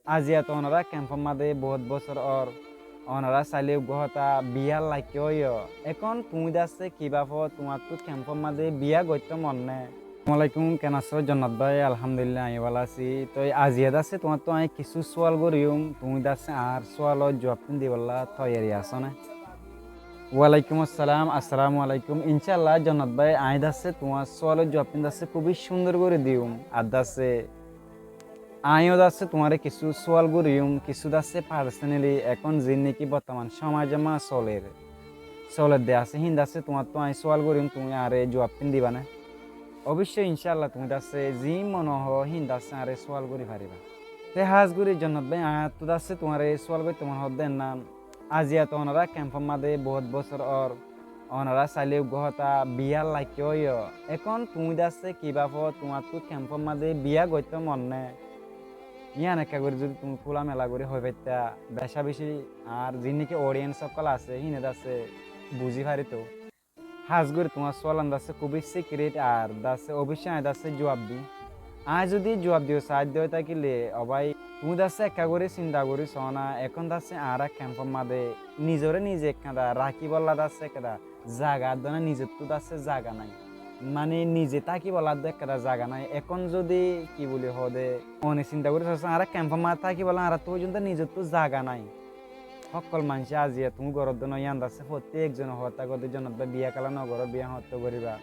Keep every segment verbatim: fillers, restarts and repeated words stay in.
Aziya to onora kempor máze bout bosór ór, onora sailé uggúa hotá biyá laikká óiyo. Ekón tuñí dassé ki bafó, tuáñttu kempor máze biyá goittó mon né? Assalamu alaikum, ken asó Jonnot bái? Alhamdulillah, añí bála así. Toi aziya dassé tuáñttu añí kissú sual goríyum, tuñí dassé añár sualor juab din dibolla toiyari asó né? Walaikum assalam, assalamu alaikum. Incállah Jonnot bái, añí dassé tuáñr sualor juab din dassé kúbi cúndor gorí diyum. Ar dassé añíyó dassé tuáñre kissú sual goríyum, kissú dassé personally ekón ziín niki bottoman cómajot soler, soler de asé, híin dassé tuáñttu añí sual goríyum, tuñí añáre juab din diba né? Oboicco incállah tuñí dassé ziín mone hoó híin dassé añáre sual gorí faribá. Te hás gorí Jonnot bái, añáttu dassé tuáñre sual goittó mone hoódde ennan, aziya to onora kempor máze bout bosór ór, onora sailé uggúa hotá biyá laikká óiyo. Ekón tuñí dassé ki bafó, tuáñttu kempor máze biyá goittó mon né? Yían ekká gorí zudi tuñí kúla mela gorí hoi faittá, becá bicí añár ziín niki audience ókkol asé, híine dassé buzí farito. Hás gorí tuáñr sualán dassé kúbi secret ar dassé oboicco añí dassé juab di. Añí zudi juab diyo saáidde ói tákile, ó bái, tuñí dassé ekká gorí sinta gorí soóna, ekón dassé añára kempor máze nizoré nize ekkán rakíbolla dassé ekkán zaga adde ná, nizottú dassé zaga nái. Mani nize tákibolla adde ekkán zaga nái. Ekón zudi ki buli hoóde, one sinta gorí soóna, añára kempor máze tákibolla añárattú foijjonto nizottú zaga nái. Hókkol maincé aziya tuñí goródde no, yían dassé fottí ekzone hoódde, Jonnot bái biyá kiyólla no goró, biyá hoóñttu goríba.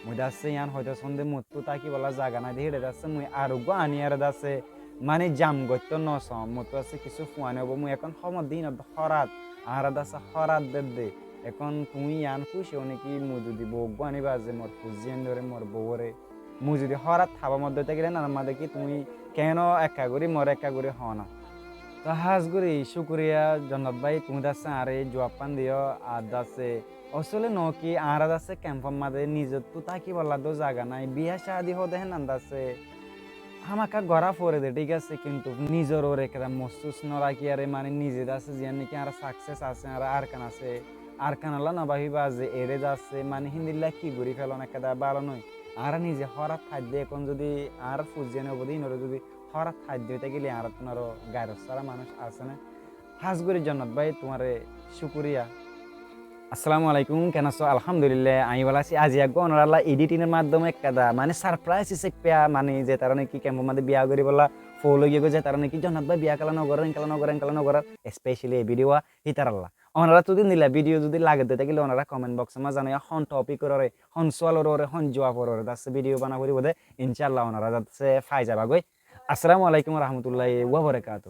Mui dassé yían hoitó soónde mottú tákibolla zaga nái de, híçe dassé mui ar uggúa aníyaré dassé mani jam goittó no soóm, mottú dassé kissú fuain óibo, mui ekón hómot de híinot hórat, añára dassé hórat dedde. Ekón tuñí yían kúci ó né ki, mui zudi bou uggúa aníba ze mor fuain óre, mor bouwóre, mui zudi hórat hába modde tákile, ennar máze ki tuñí keéno ekká gorí, more ekká gorí hoó na? Toi hás gorí cúkuriya Jonnot bái, tuñí dassé añáre juab gán diyó. Ar dassé asóle no ki, añára dassé kempor máze nizottú tákibolla dó zaga nái, biyá cádi hoóde hénnan dassé hámaká gorá fore de, thík asé, kintu nizor uore ekkán mossús no rakíyaré, mani nize dassé ziyán niki añára success asé, añára Arkan asé, Arkanolla no báfiba ze eçé dassé, mani híndilla ki gorí felón, ekkán bála nói. Añára nize hórat táidde, ekón zudi añárar fuain óibo de híinoré zudi hórat táidde ói tákile, añárattún aró gairot sára manúic asé né? Hás gorí Jonnot bái, tuáñre cúkuriya. Assalamu alaikum, ken asó? Alhamdulillah, añí bála así. Aziya eggúa onorálla editing or maddome ekkán mani surprise hísabe, mani zetará niki kempor máze biyá goríbolla foul ói giyói, zetará niki Jonnot bái biyá kiyólla no gorór, enkiyólla no gorór, enkiyólla no gorór, specially e video hítaralla. Onoráttu endilla video zudi lage de tákile onorá comment box or máze zanaiyó, hon topic or uore, hon sual or uore, hon juab or uore dassé video bana foribó de, incállah onorá dassé fai zaiba goi. Assalamu alaikum wa rahmatullahi wa barakatuhu.